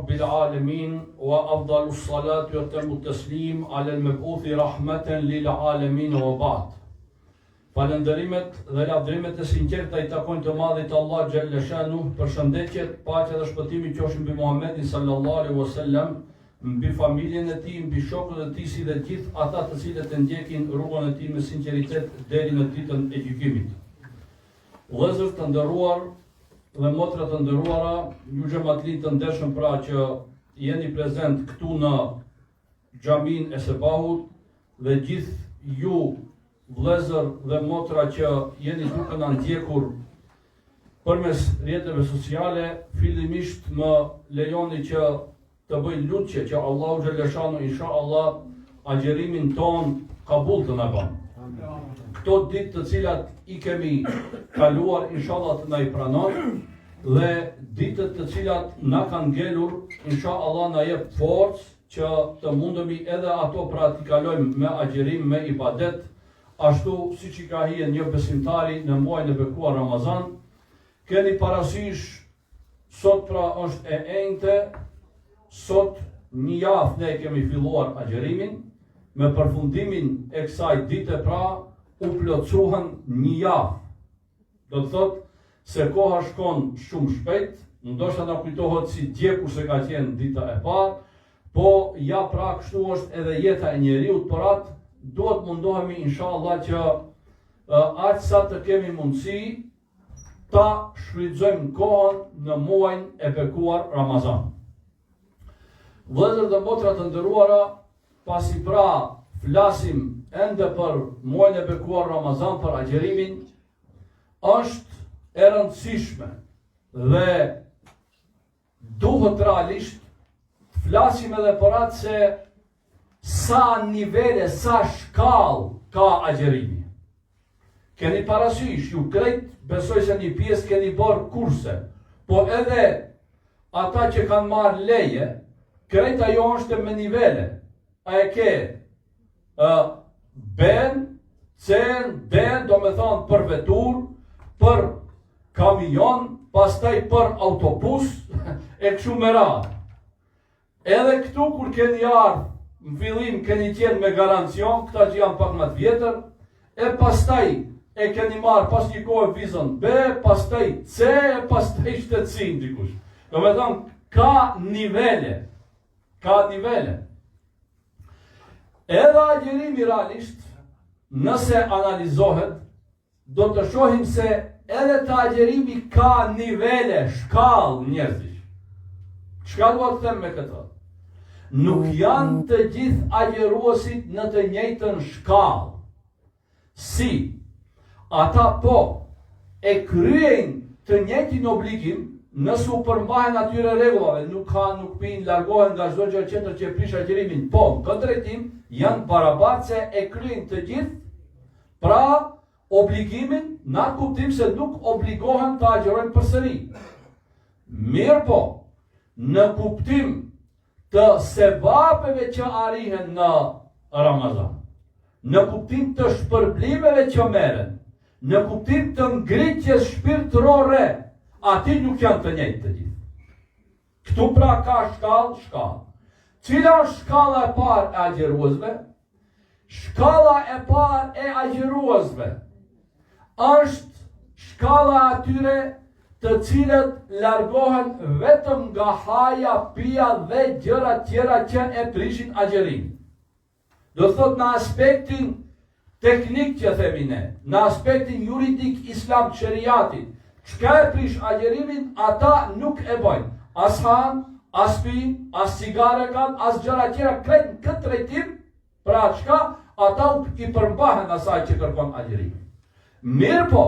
Rabbil Alemin Wa afdalu salatu wa atammu teslim Ala al-meb'uthi rahmeten lil alemin Wa ba'd Falënderimet dhe lavdërimet e sinqerta i takojnë të madhit Allah xhelle shanuhu, përshëndetjet, paqja dhe shpëtimi qofshin mbi Muhammedin sallallahu alaihi wasallam, mbi familjen e tij, mbi shokët e tij si dhe gjithë ata të cilët e ndjekin rrugën e tij me sinqeritet deri në ditën e gjykimit. Vëllezër të nderuar dhe motra të nderuara, ju xhematli të ndershëm pra që jeni prezent këtu në xhaminë e Sebahut dhe gjithë ju vëllezër dhe motra që jeni duke na ndjekur përmes rrjeteve sociale, fillimisht më lejoni që të bëj lutje që Allahu xhelle shanuhu inshallah agjerimin tonë kabul të na bën. Këto ditë të cilat i kemi kaluar inshallah të na i pranon dhe ditët të cilat na kanë ngelur inshallah na jep forcë që të mundemi edhe ato pra t'i kalojmë me agjërim, me ibadet, ashtu siç i ka hije një besimtari në muajin e bekuar Ramazan. Keni parasysh, sot pra është e enjte, sot një javë ne kemi filluar agjërimin, me përfundimin e kësaj dite pra u plotësuan një javë. Do të thotë se koha shkon shumë shpejt, ndoshta na kujtohet si dje kurse ka qenë dita e parë, po ja pra kështu është edhe jeta e njeriut, por atë duhet mundohemi inshallah që aq sa të kemi mundësi ta shfrytëzojmë kohën në muajin e bekuar Ramazan. Vëllezër dhe motra të nderuara, pasi pra flasim ende për muajin e bekuar Ramazan për agjerimin, është e rëndësishme dhe duhet realisht të flasim edhe për atë se sa nivele, sa shkallë ka agjërimi. Keni parasysh, ju krejt besoj se një pjesë keni bërë kurse, po edhe ata që kanë marrë leje, krejt ajo është me nivele. A e ke uh, B-në, C-në, D-në, domethonë për veturë, për kamion, pastaj për autobus, e kështu me radhë. Edhe këtu kur keni ardhë, në fillim keni qenë me garancion, këta që janë pak më të vjetër, e pastaj e keni marrë pas një kohe vizën B, pastaj C, e pastaj shtetësinë dikush. Domethonë, ka nivele, ka nivele. Edhe agjërimi realisht, nëse analizohet, do të shohim se edhe te agjërimi ka nivele, shkallë njerëzish. Çka dua të them me këtë? Nuk janë të gjithë agjëruesit në të njëjtën shkallë. Si ata po e kryejnë të njëjtin obligim, nëse u përmbahen atyre rregullave, nuk hanë, nuk pinë, largohen nga çdo gjë tjetër që e prish agjërimin, po në këtë drejtim janë barabartë se e kryejnë të gjithë Pra, obligimin në atë kuptim se nuk obligohen të agjërojnë përsëri. Mirëpo, në kuptim të sevapeve që arrihen në Ramazan, në kuptim të shpërblimeve që merren, në kuptim të ngritjes shpirtërore, aty nuk janë të njëjtë të gjithë. Këtu pra ka shkallë, shkallë. Cila është shkalla e parë e agjëruesve? Shkalla e parë e agjëruesve është shkalla e atyre të cilët largohen vetëm nga haja, pija dhe gjëra tjera që e prishin agjërimin. Do të thotë në aspektin teknik që themi ne, në aspektin juridik islam të sheriatit, çka e prish agjerimin, ata nuk e bëjnë. As hanë, as pinë, as cigare kanë, as gjëra tjera, krejt në këtë drejtim, pra çka, ata i përmbahen asaj që kërkon agjerimi. Mirëpo,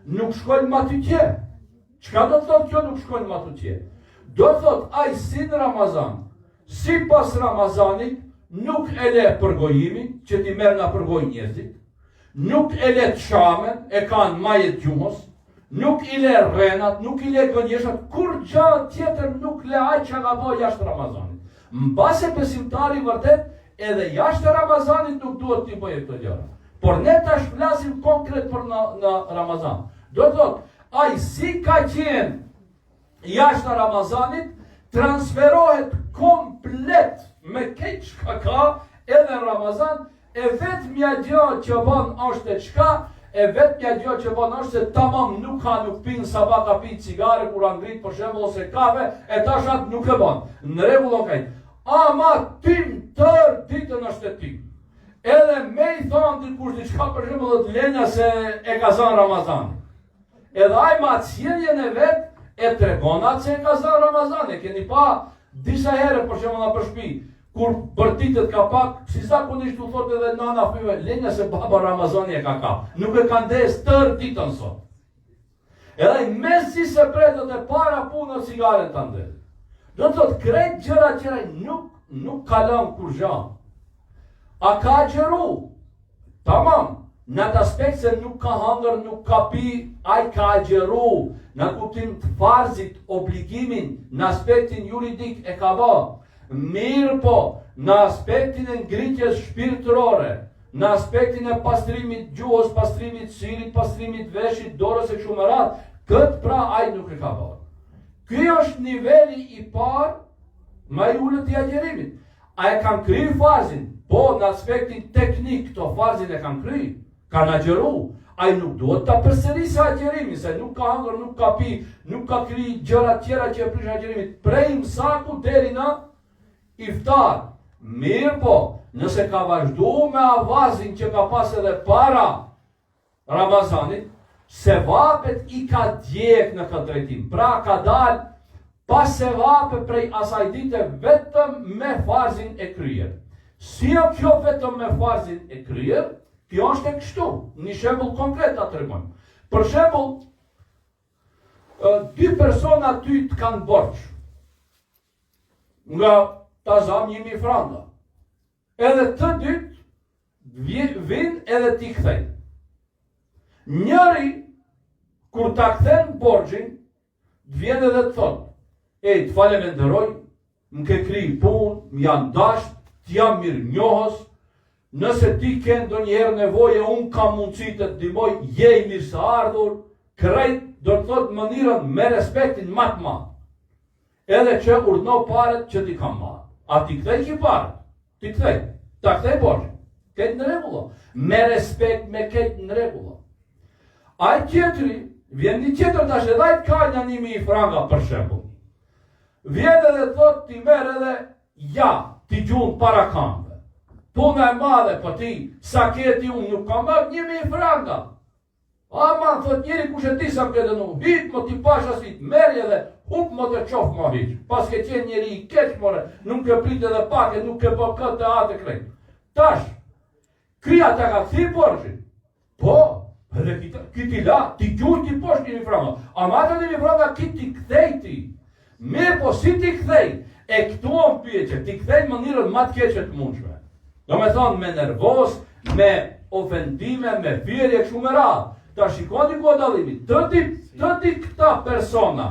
nuk shkojnë ma tutje. Çka do të thotë kjo nuk shkojnë ma tutje? Do të thotë, ai si në Ramazan, si pas Ramazanit, nuk e le përgojimin, që t'i merr nga përgojë njerëzit, nuk e le të shamen, e kanë maje të gjuhës, nuk i le rrenat, nuk i le gënjeshtrat, kurgja tjetër nuk le ai që ka bo jashtë Ramazanit. Mbase besimtari vërtet, edhe jashtë Ramazanit nuk duhet t'i bëjë këto gjëra. Por ne tash flasim konkret për në, në Ramazan. Do të thotë, ai si ka qenë jashtë Ramazanit, transferohet. çka ka, edhe në Ramazan, e vetmja gjë që bën është e çka, e vetmja gjë që bën është se tamam nuk ha nuk pin sabah ka pi cigare kur a ngrit për shembull ose kafe, e tash atë nuk e bën. Në rregull okej. Ama tym tërë ditën është e tym. Edhe me i thonë dikush diçka për shembull thotë lenja se e ka zanë Ramazani. Edhe ai me atë sjelljen e vet e tregon atë se e ka zanë Ramazani. Keni pa disa herë për shembull nëpër shtëpi, kur bërtitet ka pak, si zakonisht u thotë edhe nana fëmijëve, lenja se baba Ramazani e ka kap. Nuk e ka ndez tërë ditën sot. Edhe ai mezi se pretet e para punë cigaren ta ndez. Do të thotë krejt gjëra tjera nuk nuk ka lënë kurgja. A ka agjëru? Tamam, në atë aspekt se nuk ka hangër, nuk ka pi, ai ka agjëru, në kuptim të farzit, obligimin, në aspektin juridik e ka ba. Mirëpo, në aspektin e ngritjes shpirtërore, në aspektin e pastrimit gjuhës, pastrimit syrit, pastrimit veshit, dorës e kështu me radhë, këtë pra ai nuk e ka bërë. Ky është niveli i parë ma i ulët i agjërimit. A e kanë kry farzin? Po, në aspektin teknik, këto farzin e kanë kry, kanë agjëru. Ai nuk duhet ta përsërisë agjërimin, se nuk ka hangër, nuk ka pi, nuk ka kry gjëra tjera që e prishin agjërimin. Prej imsaku deri në iftar. Mirëpo, nëse ka vazhdu me avazin që ka pas edhe para Ramazanit, sevapet i ka djeg në këtë drejtim. Pra ka dal pa sevape prej asaj dite vetëm me farzin e kryer. Si o kjo vetëm me farzin e kryer, kjo është e kështu, një shembull konkret ta tregojmë. Për shembull, dy persona ty të kanë borxh, nga ta zamë 1000 franga. Edhe të dytë vijnë edhe t'i kthejnë. Njëri, kur ta kthen borxhin, të vjen edhe të thotë, ej, të falemenderoj, më ke kry punë, më janë dasht, të jam mirënjohës, nëse ti ke ndonjëherë nevoje, unë kam mundësi të të ndihmoj, je i mirëseardhur, krejt, do të thotë mënyrën me respektin ma të madh. Edhe që urdhno paret që t'i kam marrë. A t'i kthej ky paret? T'i kthej. Ta kthej borxhin. Krejt në rregull. Me respekt, me krejt në rregull. Ai tjetri, vjen një tjetër tash edhe ai ka nja 1000 franga për shembull. Vjen edhe thot ti merr edhe ja, t'i gjun para kambëve. Puna e madhe po ti, sa ke ti unë nuk kam marrë 1000 franga. Aman, thot njeri kush e di sa më ke dënu, hiç mo t'i pasha si të merri edhe hup mo të qof mo hiç. Paske qenë njeri i keq more, nuk ke prit edhe pak e nuk ke bë këtë e atë krejt. Tash, ky a ta ka kthy borxhin? Po, edhe ky t'i la, t'i gjujti poshtë një franga. Ama ato një franga ky t'i kthejti. Mirëpo si t'i kthej, e këtu o pyetje, t'i kthej në mënyrën ma të keqe të mundshme. Domethonë me nervoz, me ofendime, me fyerje kështu me radhë. Ta shikoni ku o dallimi, të dy, të dy këta persona,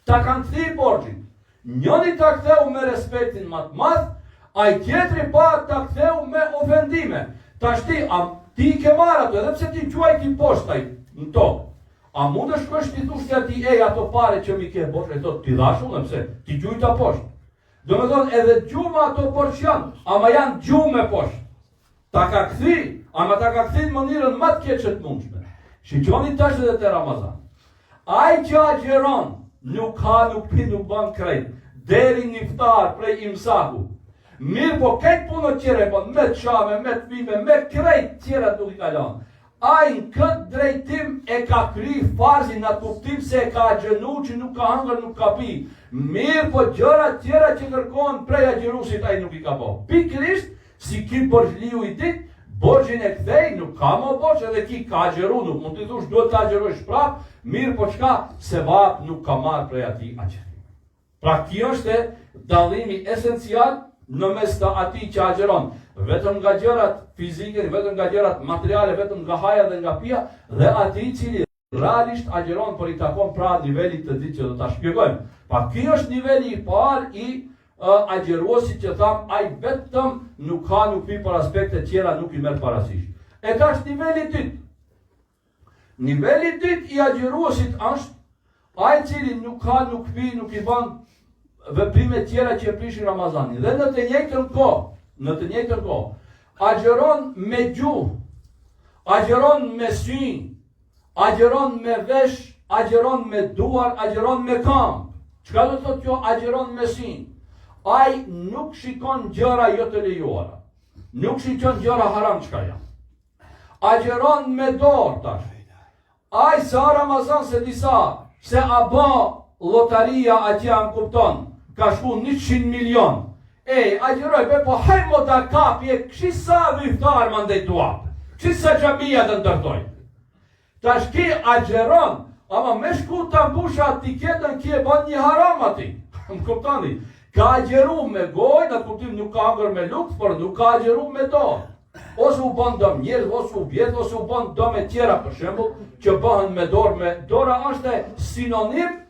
ta kanë kthy borxhin. Njëri ta ktheu me respektin ma të madh, ai tjetri pa ta ktheu me ofendime. Tashti, a ti i ke marrë ato, edhe pse t'i gjuajti poshtë ai në tokë. A mund të shkosh t'i thush ti atij ej ato pare që m'i ke borxh, e thotë t'i dhash unë pse t'i gjujta poshtë. Domethonë edhe gjuma ato borxh janë, ama janë gjume poshtë. Ta ka kthy, ama ta ka kthy në mënyrën më të keqe të mundshme. Shiqoni tash edhe te Ramazan. Ai që agjëron, nuk ha, nuk pi, nuk bën krejt, deri në iftar prej imsaku. Mirëpo krejt punët tjera e bën, me të qame, me të pime, me krejt tjera nuk i ka lanë. Ai në këtë drejtim e ka kry farzin në atë kuptim se e ka agjënu që nuk ka hangër nuk ka pi. Mirëpo gjërat tjera që kërkohen prej agjërusit ai nuk i ka bo. Pikërisht si ky borxhliu i dytë, borxhin e kthej, nuk ka më borxh edhe ky ka agjëru, nuk mund t'i thush duhet të agjërosh prap, mirëpo çka sevap nuk ka marrë prej atij agjërimi. Pra kjo është dallimi esencial në mes të atij që agjëron vetëm nga gjërat fizike, vetëm nga gjërat materiale, vetëm nga haja dhe nga pija dhe atij i cili realisht agjëron por i takon pra nivelit të dytë që do ta shpjegojmë. Pa ky është niveli i parë i agjëruesit që tham ai vetëm nuk ha nuk pi për aspekte tjera nuk i merr parasysh. E tash niveli i dytë. Niveli i dytë i agjëruesit është ai i cili nuk ha, nuk pi, nuk i bën. veprime tjera që e prishin Ramazanin. Dhe në të njëjtën kohë, në të njëjtën kohë, agjëron me gjuhë, agjëron me sy, agjëron me vesh, agjëron me duar, agjëron me këmbë. Çka do të thotë kjo agjëron me sy? Ai nuk shikon gjëra jo të lejuara. Nuk shikon gjëra haram çka janë. Agjëron me dorë tash. Ai sa Ramazan se disa, se a ba lotaria atje a më kupton, ka shku 100 milion. Ej, agjëroj, be, po haj mo ta kapi e kshi sa iftar mandej duap, kshi sa xhamia të ndërtoj. Tash ki agjëron, ama me shku ta mbush atë tiketën ki e ban një haram ati. Më kuptoni? Ka agjëru me gojë, në atë kuptim nuk ka hangër me lukth, por nuk ka agjëru me dorë. Ose u bën dëm njerëz, ose u vjedh, ose u bën dëme tjera, për shembull, që bëhen me dorë, me dora është sinonim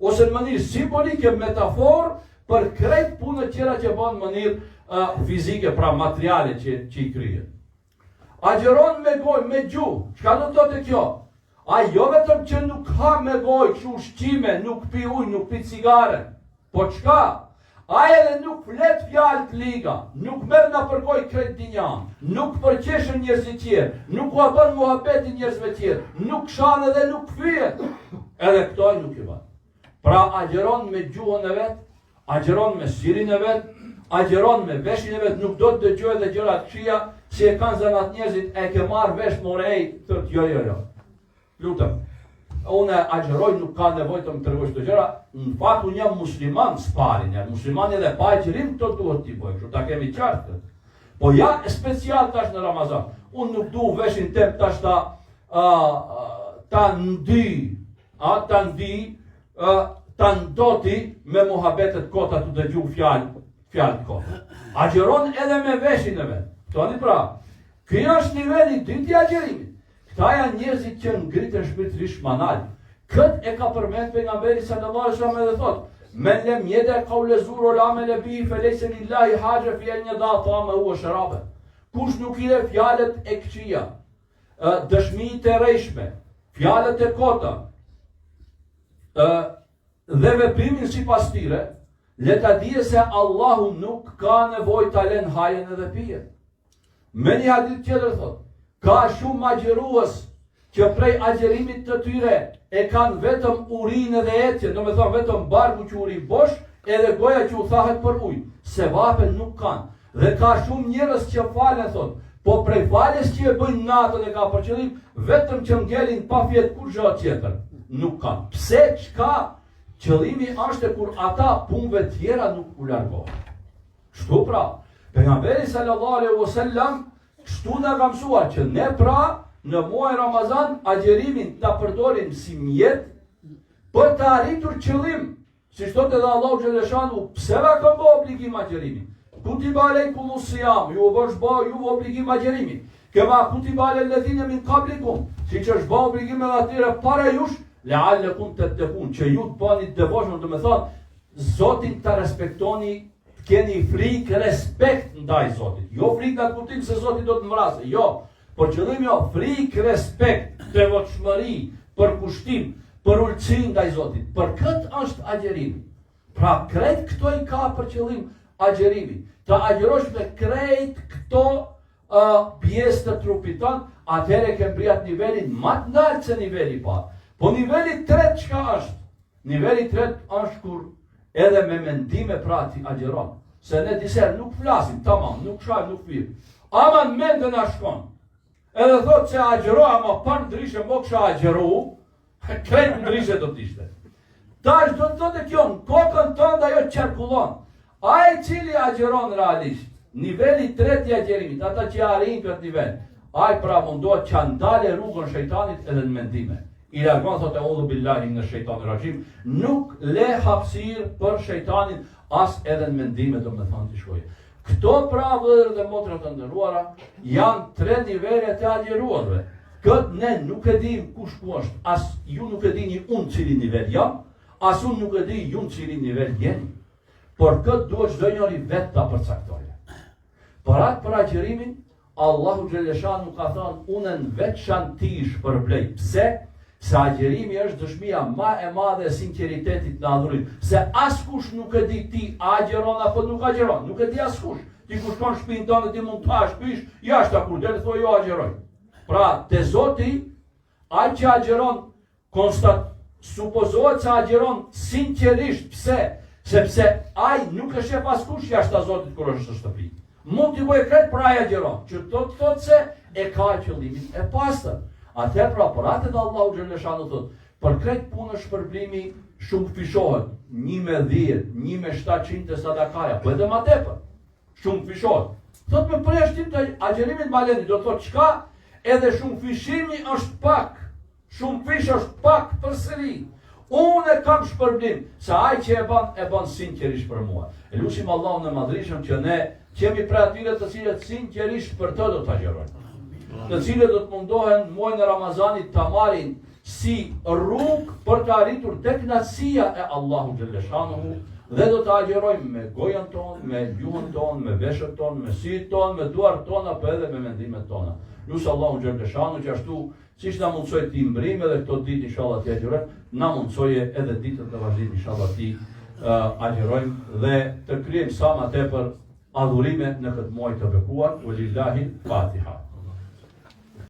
ose në mënyrë simbolike metaforë për krejt punët tjera që bëhen në mënyrë uh, fizike, pra materiale që që i kryhen. Agjëron me gojë, me gjuhë. Çka do të thotë kjo? Ai jo vetëm që nuk ha me gojë kështu ushqime, nuk pi ujë, nuk pi cigare. Po çka? Ai edhe nuk flet fjalë të liga, nuk merr nëpër gojë krejt dinjan, nuk përqeshen njerëzit tjerë, nuk ua bën muhabetin njerëzve tjerë, nuk shan edhe nuk fyen. Edhe këto ai nuk i bën. Pra agjëron me gjuhën e vet, agjëron me syrin e vet, agjëron me veshin e vet, nuk do të dëgjojë edhe gjëra të këqija, si e kanë zanat njerëzit, e ke marrë vesh more ej, thotë jo jo jo. Lutem. Unë agjëroj, nuk ka nevojë të më tregosh këto gjëra. Në fakt unë jam musliman s'pari, jam musliman edhe pa agjërim këto duhet t'i bëj, kështu ta kemi qartë këtë. Po ja special tash në Ramazan. Unë nuk du veshin tem tash ta a, ta ndy, a ta ndy, a, ta ndoti me muhabetet kota të dëgju fjalë, fjalë të kota. Agjëron edhe me veshin e vet. Tani pra, ky është niveli i dytë i agjërimit. Këta janë njerëzit që ngriten shpirtërisht ma nalt. Këtë e ka përmend pejgamberi sallallahu alaihi wasallam edhe thotë: Men lem jeda kaule zur wal amele bihi fe lejse lillahi haxhe fi en jeda taamehu ve sherabe. Kush nuk i le fjalët e këqija, dëshmitë e rrejshme, fjalët e kota, dhe veprimin sipas tyre, le ta dije se Allahu nuk ka nevojë ta len hajën edhe pijen. Me një hadith tjetër thot, ka shumë agjërues që prej agjërimit të tyre e kanë vetëm urinë edhe etjen, domethonë vetëm barku që u rri bosh, edhe goja që u thahet për ujë, sevape nuk kanë. Dhe ka shumë njerëz që falen thot, po prej faljes që e bëjnë natën e ka për qëllim, vetëm që ngelin pa fjet kurgjë tjetër. Nuk kanë. Pse çka? Qëllimi është kur ata punëve tjera nuk u largohen. Kështu pra, pejgamberi sallallahu alaihi wasallam kështu na ka mësuar që ne pra në muaj Ramazan agjerimin ta përdorim si mjet për të arritur qëllim, siç thotë edhe Allahu xheleshanuhu, pse va kam bë obligim agjerimin? Kutiba alejkumu sijam, ju është bë ju obligim agjerimin. Kema kutiba ale ledhine min kablikum, siç është bë obligim edhe atyre para jush, lealekum tettekun, që ju të bëni të devotshëm, domethonë, Zotin ta respektoni, të keni frikë, respekt ndaj Zotit. Jo frikë në kuptim se Zoti do të më vrasë, jo. Por qëllimi jo, frikë, respekt, devotshmëri, përkushtim, përulësi ndaj Zotit. Për këtë është agjërimi. Pra krejt këto i ka për qëllim agjërimi. Të agjërosh me krejt këto uh, pjesë të trupit tënd, atëherë ke mbri atë nivelin më të lartë se niveli i parë. Po niveli i tretë çka është? Niveli i tretë është kur edhe me mendime pra ti agjëron. Se ne disa herë nuk flasim, tamam, nuk shajmë, nuk fyjmë. Ama në mend na shkon. Edhe thotë se agjëro, ama pa ndryshe mo kisha agjëru, krejt ndryshe do të ishte. Tash do të thotë kjo, në kokën tënde ajo qarkullon. Ai i cili agjëron realisht, niveli i tretë i agjërimit, ata që arrijnë këtë nivel, ai pra mundohet t'ia ndale rrugën shejtanit edhe në mendime. I largon thotë eudhu billahi mine shejtani raxhim, nuk le hapësirë për shejtanin as edhe në mendime domethonë të shkojë. Këto pra vëllezër dhe motra të nderuara janë tre nivele të agjëruarve. Këtë ne nuk e dimë kush ku është, as ju nuk e dini unë cilin nivel jam, as unë nuk e di ju në cilin nivel jeni. Por këtë duhet çdo njeri vetë ta përcaktojë. Për atë për agjërimin, Allahu xheleshanuhu ka thënë, unë në veçanti shpërblej. Pse? Se agjërimi është dëshmia ma e madhe e sinqeritetit në adhurim. Se askush nuk e di ti agjëron apo nuk agjëron. Nuk e di askush. Ti kur shkon në shpinë tënde ti mund të hash pish, jashtë kur del thua jo agjëroj. Pra, te Zoti, ai që agjëron konstat supozohet se agjëron sinqerisht, pse? Sepse ai nuk e shef askush jashtë Zotit kur është në shtëpi. Mund t'i bëjë krejt por ai agjëron, që do të thotë se e ka qëllimin e pastër. Atëherë pra për atë edhe Allahu xhelleshanuhu thotë, për krejt punën shpërblimi shumëfishohet, 1 me 10, 1 me 700 e sadakaja, po edhe ma tepër, shumëfishohet. Thotë me përjashtim të agjërimit ma lehti, do të thotë çka edhe shumëfishimi është pak, Shumëfish është pak përsëri. Unë e kam shpërblim, se ai që e bën, e bën sinqerisht për mua. E lusim Allahun e Madhërishëm që ne të jemi prej atyre të cilët sinqerisht për të do të agjërojnë. Të cilët do të mundohen muajin e Ramazanit ta marrin si rrugë për të arritur te kënaqësia e Allahut xhelleshanuhu dhe do të agjërojmë me gojën tonë, me gjuhën tonë, me veshët tonë, me sytë tonë, me duart tona, po edhe me mendimet tona. Lus Allahun xhelleshanuhu që ashtu Siç na mundësoi t'i mbërrijmë edhe këto ditë inshallah t'i agjërojmë, na mundësojë edhe ditët në vazhdim inshallah t'i uh, agjërojmë dhe të kryejmë sa më tepër adhurime në këtë muaj të bekuar. Walillahi Fatiha.